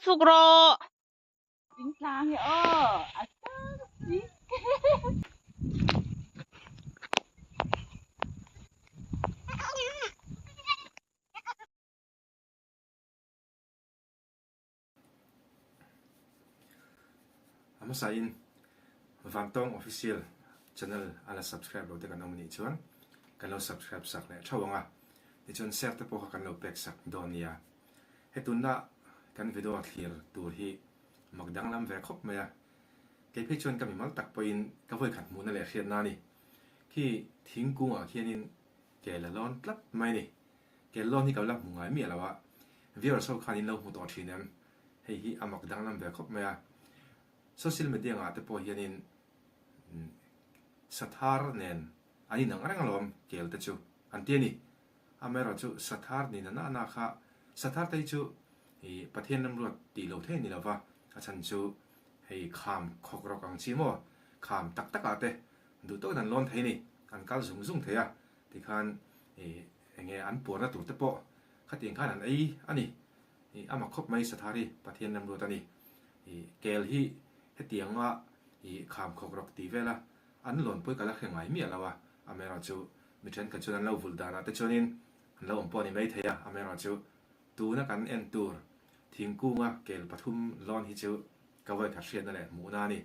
chhuk rawh. In tlang e aw a sang si. A hmasain Vantawng Official channel a la subscribe lo te kan awm anih chuan kan lo subscribe sak leh theuh ang a, tichuan share te pawh kha kan lo pek sak dawn nia. He tunna kan video thlir tur hi mak danglam ve khawp mai a, kei phei chuan ka mimal tak pawhin ka vawikhat hmuhna leh hriatna a ni. Khi thingkungah khianin kel a lawn tlat mai a ni. Kel lawn hi ka la hmu ngai miah lo a, viewers ho khan in lo hmu tawh thin em? Hei hi a mak danglam ve khawp mai a. Social media ngah te pawh hianin Sathar nen an inang reng alawm kel te chu an ti a ni. Amaherawhchu Sathar ni na na na kha Sathar te hi chu i Pathian remruat tih lo thei a ni lo va, a chhan chu hei kham khawk rawk ang chi maw kham tak tak ah te duh tawkin an lawn thei a ni, an kal zung zung thei a tikhan i Enge an puarna tur te pawh khatiang khan an ei a ni. I a mak khawp mai Sathar hi Pathian remruat a ni. I kel hi hetianga i kham khawk rawk tih vela an lawn pawi ka la hre ngai miah lo a, amaherawhchu mi thenkhat chuan an lo vulh danah te chuanin an lo awm pawh a ni maithei a, amaherawhchu tuna kan en tur thingkunga kel pathum lawn hi chu ka vawikhat hriatna leh hmuhna a ni.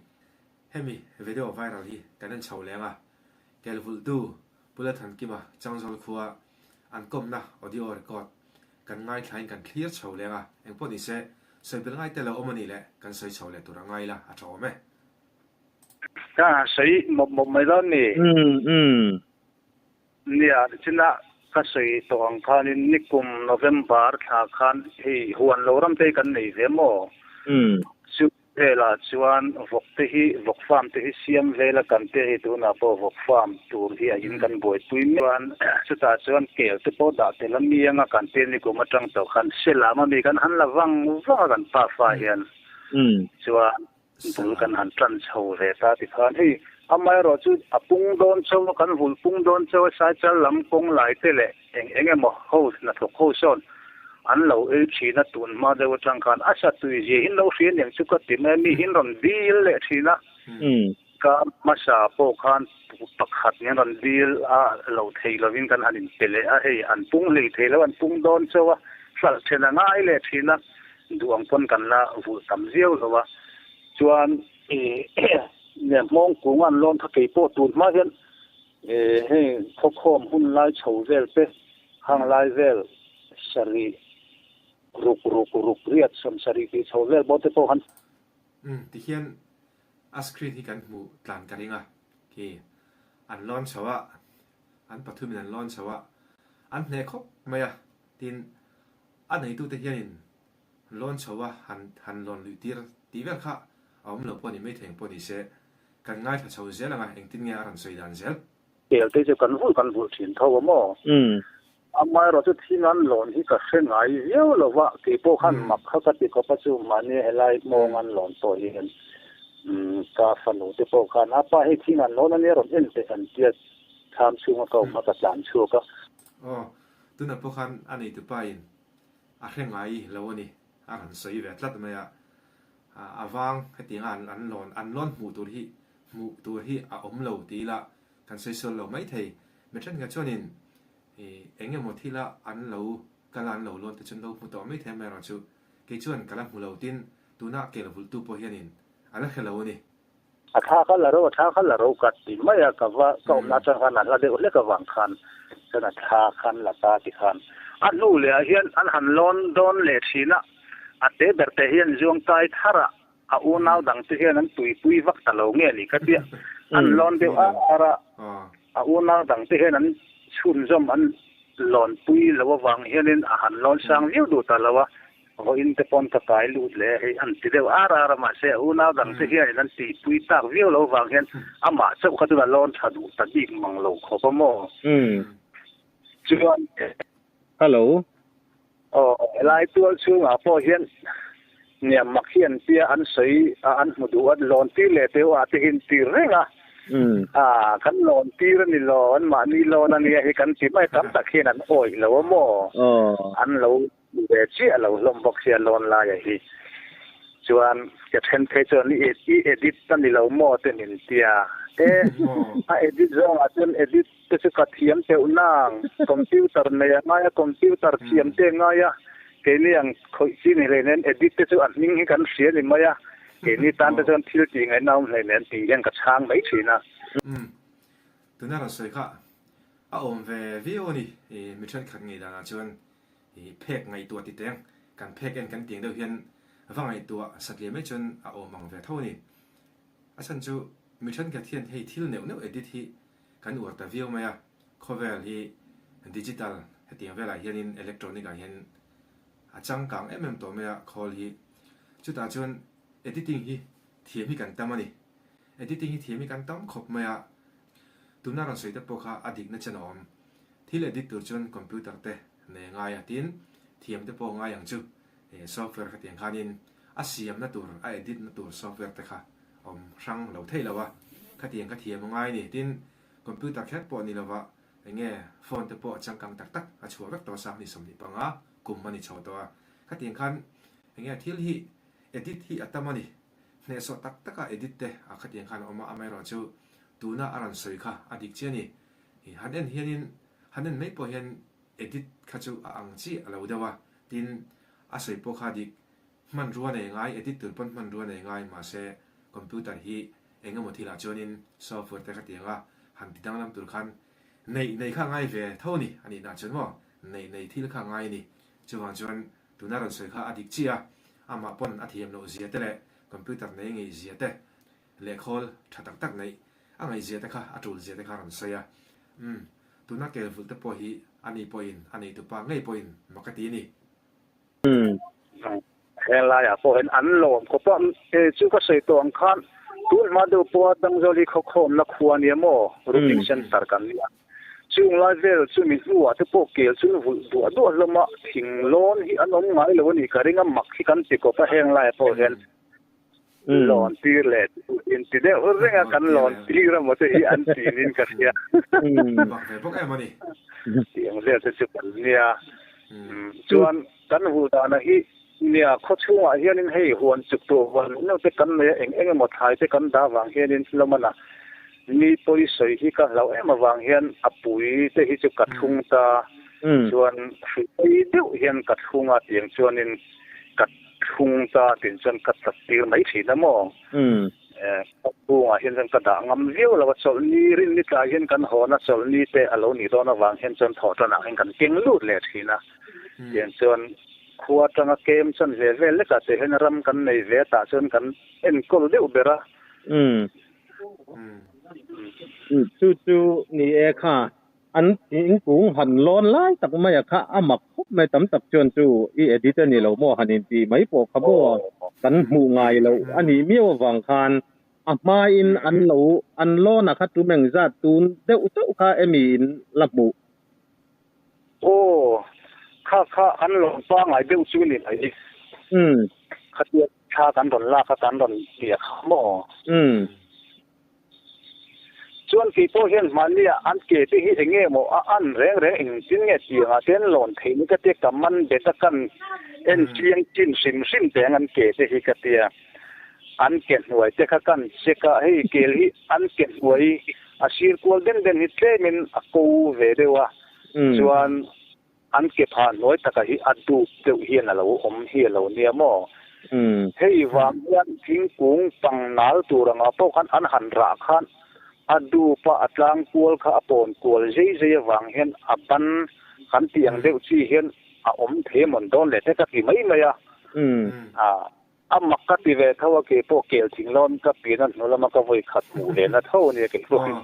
Hemi video viral hi kan en chho leng a, kel vulhtu Pu Lalthankima Changzawl khua an kawmna audio record kan ngaithlain kan thlir chho leng a, engpawh ni se sawi belh ngai te lo awm a nih leh kan sawi chho leh tur a ngai la a tha awm e. Ka sawi mawp mawp mai dawn ni. Nia, china ka sawi tawh ang khanin nikum November thla khan hei huan lo ram te hi kan nei ve maw? Chu Velah chuan vawk te hi, vawk farm te hi siam vela kan te hi tunah pawh vawk farm tur hi a in kan buaipui mek chuan chutah chuan kel te pawh dah tel a mi anga kan te nikum atang tawh khan selam a mi kan han la vang vang a kan pafa hian chuan bul kan han tan chho ve ta tikhan hei amaherawh chu a pung dawn chauh a kan vul pung dawn chauh a saichal lam kawng lai te leh Eng eng emaw ho hnathawk ho sawn an lo ei thin a, tun hma deuh atang khan a sa tui zia hin lo hria aniang chu ka ti mai a, mi hin rawn dil leh thin a, ka hmasa pawh khan pakhat in rawn dil a, lo thei lovin kan han inpe leh a, hei an pung hlei thei lo, an pung dawn chauh a, hralh then a ngai leh thin a, duh ang pawn kan la vulh tam viau lo a, chuan hmawng kung an lawn kha kei pawh tun hma hian Heng khawkhawm hun lai chho vel te, hang lai vel sarih ruk ruk ruk riat sawm sarih tih chho vel bawr te pawh khan. Umm tihian a screen hi kan hmuh tlan ka ring a, khi an lawn chho a, an pathumin an lawn chho a, an hneh khawp mai a, tin a neitute hianin lawn chho a han han lawn luih tir tih vel kha a awm lo pawh ni maithei ang pawh ni se Kan ngaithla chho zel ang a, engtin nge a rawn sawi dan zel? Tel te chu kan vulh kan vulh thin tho a maw? Amaherawh chu thing an lawn hi ka hre ngai viau lo va, kei pawh khan mak kha ka ti khawp a chu mahni helai hmawng an lawn pawh hian ka fanu te pawh khan a pa hei thing an lawn ania rawn en teh an tia thlam chhunga ka awm a ka tlan chhuak a. Aw, tunah pawh khan a neitupa in a hre ngai lo a ni, a rawn sawi ve tlat mai a. A vang hetianga an an lawn an lawn hmuh tur hi hmuh tur hi a awm lo ti ila kan sawi sual lo mai thei. Mi thenkhat chuanin ih eng emaw thila an lo kal a an lo lawn te chuan lo hmu tawh mai thei amaherawh chu kei chuan ka la hmu lo tin tuna kel vulhtu pawh hianin a la hre lo a ni. A thla kha la ro a thla kha la ro ka ti mai a ka va ka awmna atang khan a hla deuh hlek avang khan chuan a thla khan la ta ti khan a hnu leh ah hian an han lawn dawn leh thin a a te ber te hian zuang kai thar a a unau dang te hian an tuipui vak ta lo nge ni ka tia an lawn deuh ar ar a a unau dang te hian an chhunzawm an lawn pui lo avang hianin a han lawn sang viau duh ta lo a. Vawiin te pawn ka kai lut leh hei an ti deuh ar ar a mahse a unau dang te hianin an tihpui tak viau lo vang hian amah chauh kha chuan a lawn tha duh ta bik mang lo khawp a maw? Chuan Hello. Aw helai tual chhungah pawh hian niam mak hi an tia an sawi a an hmu duh a lawn tir leh teuh ah te hi an tir reng a a kan lawn tir a ni lo an mahni lawn a nia hi kan ti mai tam tak hian an awih lo a maw? An lo Ve chiah lo hlawm bawk sia lawn laia hi. Chuan ka then phei chuan i i edit a ni lo maw te min tia. E a edit zawngah chuan edit te chu ka thiam teuh nang. Computer nei a ngai a, computer thiam te a ngai a. Keini ang khawih chi ni hleinen edit te chu a hming hi kan hria ni mai a. Keini tan te chuan thil tih ngaihna awm hleinen tih hian ka chhang mai thin a. Umm. Tuna rawn sawi kha a awm ve viau a ni. Mi thenkhat ngei danah chuan I phek ngaihtuah ti teng, kan phek en kan tiang deuh hian va ngaihtuah satliah mai chuan a awm ang ve tho a ni. A chhan chu mi thenkhat hian hei thil neuh neuh edit hi kan uar ta viau mai a, khawvel hi digital hetiang velah hianin electronic ah hian a changkang em em tawh mai a khawl hi. Chutah chuan editing hi thiam hi kan tam a ni. Editing hi thiam hi kan tam khawp mai a, tuna rawn sawi te pawh kha a dikna chen a awm. Thil edit tur chuan computer te nei ngai a, tin thiam te pawh ngai ang chu. Software kha tiang khanin a siamna tur, a edit na tur software te kha awm hrang lo thei lo a, khatiang kha thiam a ngai ni. Tin, computer kher pawh ni lova enge phone te pawh changkang tak tak a chhuah vek tawh a, sanghnih 25 kum a ni chho tawh a, khatiang khan enge thil hi edit hi a tam a ni. Hnehsawh tak taka edit te a khatiang khan a awm a, amaherawhchu tuna a rawn sawi kha a dik chiah a ni. I han en hianin han en mai pawh hian edit kha chu a ang chiah a lo deuh a, tin a sawi pawh kha dik hmanrua nei ngai, edit tur pawn hmanrua nei ngai mahse computer hi eng emaw thilah chuanin software te kha tiang a han ti danglam tur khan neih nei kha ngai ve tho a ni, a nihna chuan maw neih nei thil kha ngai a ni. Chuvang chuan tuna rawn sawi kha a dik chiah a, amah pawn a thiam loh zia te leh computer nei ngei zia te lehkhawl tha tak tak neih A ngaihzia te kha, a tul zia te kha a rawn sawi a. Umm, tuna kel vulh te pawh hi a ni pawhin, a neitupa ngei pawhin mak a ti a ni. Umm, helaiah pawh hian an lawm khawp a, e chu ka sawi tawh ang khan tun hma deuh pawha Dangzawli khawkhawmna khua nia maw, Roofing Centre kan nia. Chung lai vel chu mi hnuah te pawh kel chu vulh duah duah hlawm a, thing lawn hi an awm ngai lo a ni ka ring a, mak hi kan ti kawp a heng laiah pawh hian. Lawn tir leh in ti deuh reng a kan lawn tir a maw te hi an ti niin ka hria. Bak ve bawk em a ni. Tiang vel te chu kan nia. Chuan kan hu dana hi nia khaw chhungah hianin hei huan chuk tur huan neuh te kan nei a eng eng emaw thlai te kan dah vang hianin hlawmana mi pawi sawi hi ka hlauh em avang hian a pui te hi chu ka thlung ta chuan hrui deuh hian ka thlung a tiang chuanin ka Thlung ta tin chuan ka tat tir mai thin a maw? Ka chhungah hian chuan ka dah ngam viau lo a, chawlhni rinni tlai hian kan hawn a, chawlhni te a lo nih dawn avang hian chuan thawh tanah hian kan keng lut leh thin a. Tiang chuan khua atanga kem chuan ve vel lekah te hian ram kan nei ve tah chuan kan enkawl deuh ber a. Chu chu ni e kha. An thingkung han lawn lai tak mai a kha a mak khawp mai tam tak chuan chu i edit a ni lo maw han intih mai pawh kha maw kan hmuh ngai loh a nih miau avang khan a hmain an lo an lawn a kha tum engzat tun deuh chauh kha emi in la hmuh. Aw, kha kha an lawn pangai deuh chu ni mai. Umm. Khatia thla kan rawn lak a kan rawn biak kha maw. Umm. Chuan kei pawh hian mahnia an ke te hi eng nge maw a an reng reng engtin nge tiangah te an lawn theih ni ka tia ka man bet a kan en chiang chin hrim hrim teng an ke te hi ka tia an ke hnuai te kha kan check a hei kel hi an ke hnuai a sir kual den den hi tlemin a ko ve deuh a chuan An ke phah hnuai taka hi a dup deuh hian a lo awm hi a lo nia maw? Hei vang hian thingkung pang nal tur angah pawh khan an han rah khan a dup a, a tlang kual kha a pawn kual zei zei avang hian a ban kan tih ang deuh chi hian a awm thei amawn dawn leh te ka ti mai mai a. A mak ka ti ve tho a, kei pawh kel thing lawn ka pian a hnu lama ka vawi khat hmuh leh na tho a nia kei pawhin.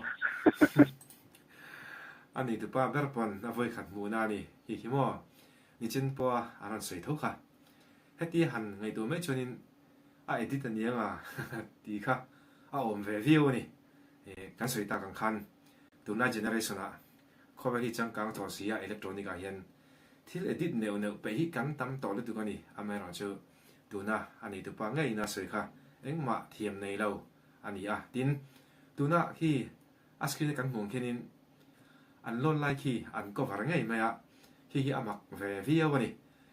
A ni tupa ber pawn a vawi khat hmuh na a ni hi khi maw? Nichin pawha a rawn sawi tho kha. Heti han ngaihtuah mai chuanin a edit a niang a tih kha a awm ve viau a ni. Kan sawi tak ang khan tunlai generation ah khawvel hi changkang tawh si a electronic ah hian thil edit neuh neuh peih hi kan tam tawh lutuk a ni. Amaherawhchu Tuna a neitupa ngeiin a sawi kha engmah thiam nei lo a ni a. Tin, tuna khi a screen a kan hmuh ang khianin an lawn lai khi an cover ngei mai a, khi hi a mak ve viau a ni.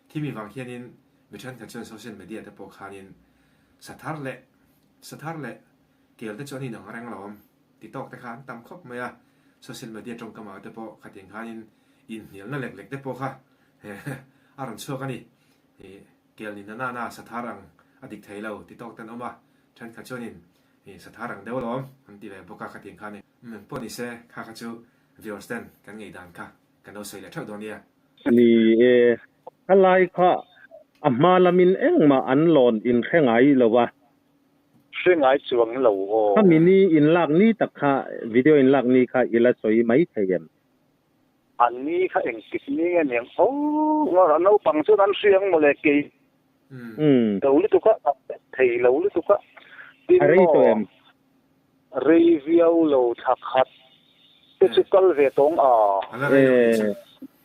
Khimi vang khianin mi thenkhat chuan social media te pawh khanin Sathar leh Sathar leh kel te chu an inang reng lo awm ti tawk te kha an tam khawp mai a, social media tawngkamah te pawh khatiang khanin inhnialna lek lek te pawh kha a rawn chhuak a ni. Kel ni na na na Sathar ang a dik thei lo ti tawk te an awm a, thenkhat chuanin Sathar ang deuh alawm an ti ve bawk a khatiang khan eng pawh ni se kha kha chu viewers ten kan ngei dan kha kan lo sawi leh theuh dawn nia. Ni e, khalai kha a hma lamin engmah an lawn inhre ngai lo a. Hre ngai chuang lo aw. Khami ni inlak ni tak kha video inlak ni kha i la sawi mai thei em? An ni kha engtik ni nge niang aw ngawr a naupang chuan an hria ang mawle kei lo lutuk a, thei lo lutuk a. Tin A rei tawh em? Rei viau lo thla khat te chu kal ve tawng a. A la rei lo tih chu.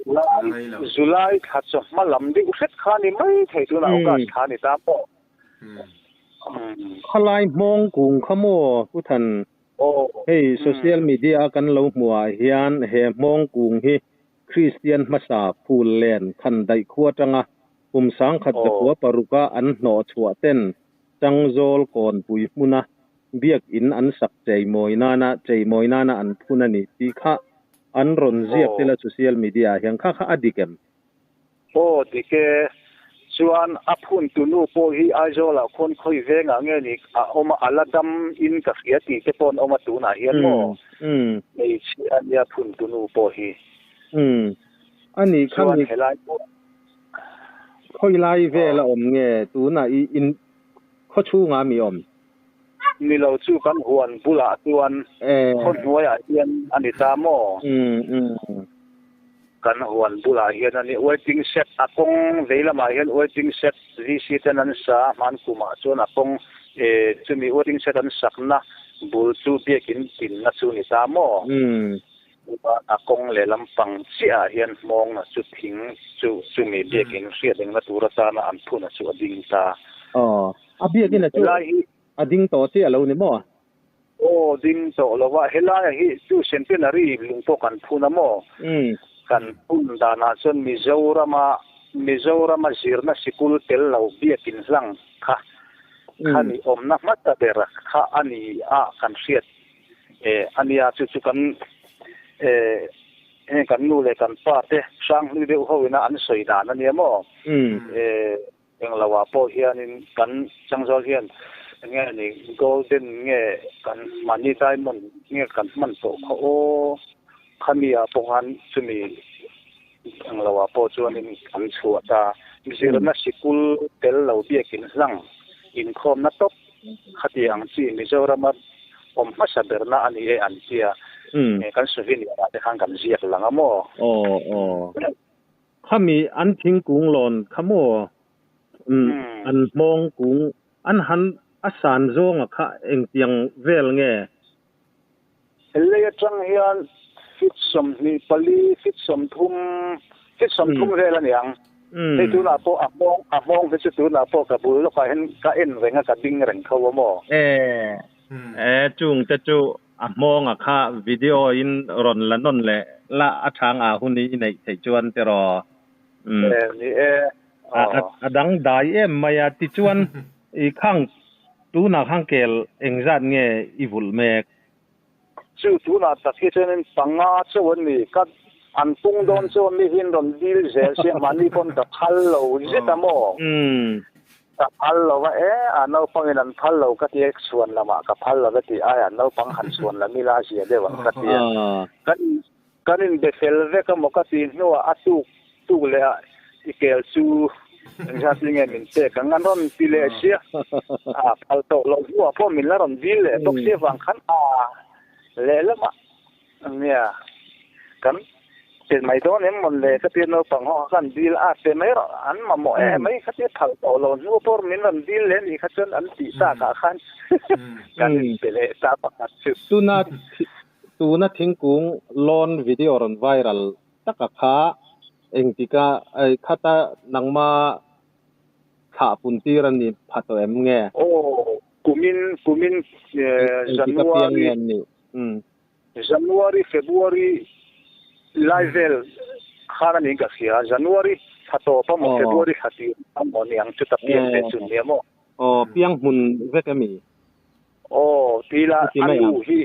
A la rei lo. July thla chawhma lam deuh hret kha ni mai thei tunah August thla ni ta pawh. Khalai hmawng kung kha maw Pu Than? Hei social media a kan lo hmuh ah hian he hmawng kung hi Kristian hmasa phul len khan daih khua atanga kum sangkhat zakua paruka an hnawh chhuah ten Changzawl kawnpui hmuna biakin an sak cheimawi nana cheimawi nana an phun a ni tih kha an rawn ziak tel a social media ah hian kha kha a dik em? Aw dik e, chuan a phun tunu pawh hi Aizawl ah khawn khawi vengah nge ni a awm a, a la dam in ka hria tih te pawh an awm a tunah hian maw hmeichhia a nia phun tunu pawh hi. Umm a nih kha Chuan helai pawh. Khawi lai vel a awm nge tunah i in khaw chhungah mi awm? Ni lo chu kan huan bulah chuan khaw hnuaiah hian a ni ta maw? Kan huan bulah hian a ni. Waiting shed a kawng vei lamah hian waiting shed VC ten an sa a, hman kumah chuan a kawng chumi waiting shed an sakna bul chu biakin tinna chu ni ta maw? A kawng lehlam pang chiahah hian hmawngna chu thing chu chumi biakin hriat engna tur atana an phuna chu a ding ta. Aw, a biakin a chu a ding tawh chiah a lo ni maw? Aw, ding tawh lo va, helaia hi chu centenary lung pawh kan phun a maw? Kan phun danah chuan Mizorama Mizorama zirna sikul tel lo biakin hlang kha kha ni awmna hmasa ber kha a ni a kan hriat e a nia chu chu kan e heng kan nu leh kan pa te hranghlui deuh ho ina an sawi dan a nia maw? E Englo ah pawh hianin kan Changzawl hian enge ni golden nge kan mahni diamond nge kan hman tawh kha aw khami ah pawh khan chumi englo ah pawh chuanin an chhuah ta zirna sikul tel lo biakin hlang inkhawmna tawp khati ang chi Mizorama awm hmasa berna a ni e an tia kan souvenir ah te khan kan ziak lang a maw? Aw aw. Khami an thingkung lawn kha maw? Umm an hmawng kung an han a san zawnga kha engtiang vel nge? Lei atang hian feet 24, feet 30, feet 30 vel a niang. Hei tunah pawh a hmawng a hmawng hi chu tunah pawh ka bul lawkah hian ka en reng a ka ding reng tho a maw? E e chung te chu A hmawnga kha video in rawn la nawn leh la a chhang a hun i neih theih chuan tiraw? Umm. Ni e. A dang dai em mai a, tichuan i khang tunah khan kel engzat nge i vulh mek? Chu tunah tak hi chuanin panga chauh an ni, ka an pung dawn chuan mi hian rawn dil zel sia mahni pawn ka phal lo zet a maw? Umm. Ka phal lo va e, a naupangin an phal lo ka ti a, chhuan lamah ka phal lo va tih aiah naupang han chhuan lam ila a zia deuh ang ka ti a. Kan kan inbe fel vek a maw ka tih hnuah a tuk tuk leh a i kel chu engzat nge min pek ang an rawn ti leh sia, a phal tawh loh hnuah pawh min la rawn dil leh bawk sia vang khan a lehlamah Nia, kan pe mai dawn em mawn le ka tia naupang ho kha kan dil a pe mai rawh an mamawh em mai kha tia phal tawh lo hnu pawh min rawn dil leh nih kha chuan an tih tak ah khan kan in pe leh ta pakhat chu. Tuna tuna thingkung lawn video rawn viral taka kha engtika khata nangma thlah pun tir a ni pha tawh em nge? Aw kumin kumin January January, February lai vel khan a niin ka hria. January thla tawp a maw, February thla tir a maw niang chu ta pian ve chu nia maw. Aw piang hmun vek emi? Aw ti ila a nu hi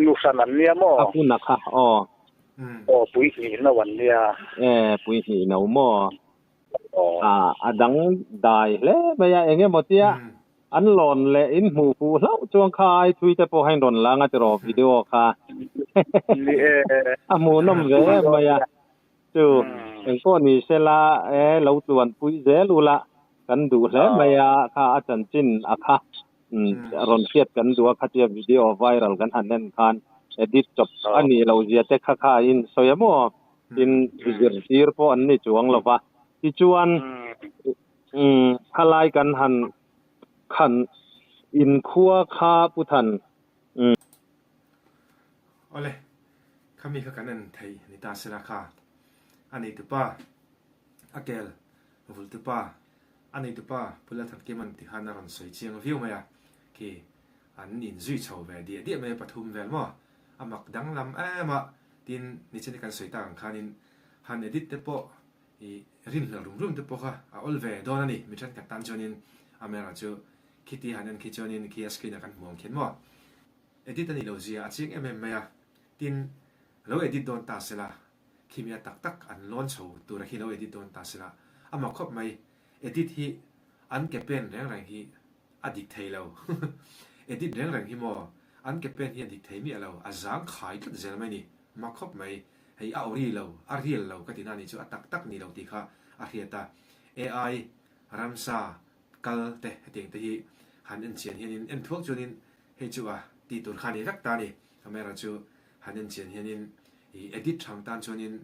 nu hran an nia maw? A huna kha aw. Aw pui hnih no an nia. E pui hnih no maw? Aw. A dang dai hle mai a eng emaw tia an lawn leh in hmuh fuh hlauh chuan kha ai thui te pawh kha in rawn lang a tiraw video kha. Ni e. A hmuhnawm ve em mai a. Chu engpawh ni sela e lo tluan pui zel ula kan duh hle mai a kha a chanchin a kha rawn hriat kan duh a khatia video viral kan han en khan edit chawp a nih loh zia te kha kha a insawi a maw tin zirtir pawh an ni chuang lo va tichuan khalai kan han khan inkhua kha Pu Than. Awle, khami kha kan en thei ni ta sela kha. A neitupa, a kel vultupa, a neitupa Pu Lalthankiman ti khan a rawn sawi chiang viau mai a, khi an inzui chho ve diah diah mai a pathum vel maw? A mak danglam em a, tin nichina kan sawi tak ang khanin han edit te pawh i rinhlelh rum rum te pawh kha a awl ve dawn a ni, mi thenkhat tan chuanin amaherawhchu khiti han en khi chuanin khi a screen ah kan hmu ang khian maw? Edit a nih loh zia a chiang em em mai a, tin, lo edit dawn ta sela, khimi a tak tak an lawn chho tura khi lo edit dawn ta sela, a mak khawp mai, edit hi an ke pen reng reng hi a dik thei lo, edit reng reng hi maw, an ke pen hi a dik thei miah lo, a zang khai tlat zel mai ni, mak khawp mai, hei a ori lo, a real lo ka ti na nih chu a tak tak ni lo tih kha a hriat a, AI ramsa kal te hetiang te hi han en chian hianin en thuak chuanin Hei chu a tih tur kha a ni vek ta a ni. Camera chu han en chian hianin ih edit thang tan chuanin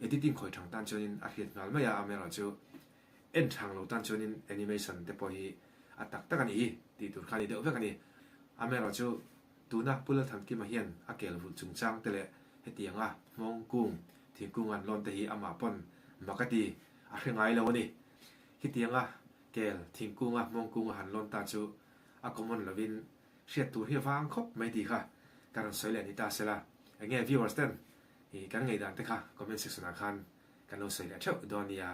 editing khawi thang tan chuanin a hriat nghal mai a, camera chu en thang lo tan chuanin animation te pawh hi a tak tak a ni hi tih tur kha a ni deuh vek a ni. Camera chu tuna Pu Lalthankima hian a kel vulh chungchang te leh hetianga hmawng kung thingkung an lawn te hi amah pawn mak a ti a hre ngai lo a ni. Hetianga kel thingkunga hmawng kunga han lawn ta chu a common lovin hriat tur hi a vang khawp mai tih kha ka rawn sawi leh ni ta sela, eng nge viewers ten i kan ngaihdan te kha comment section ah khan kan lo sawi leh theuh dawn nia.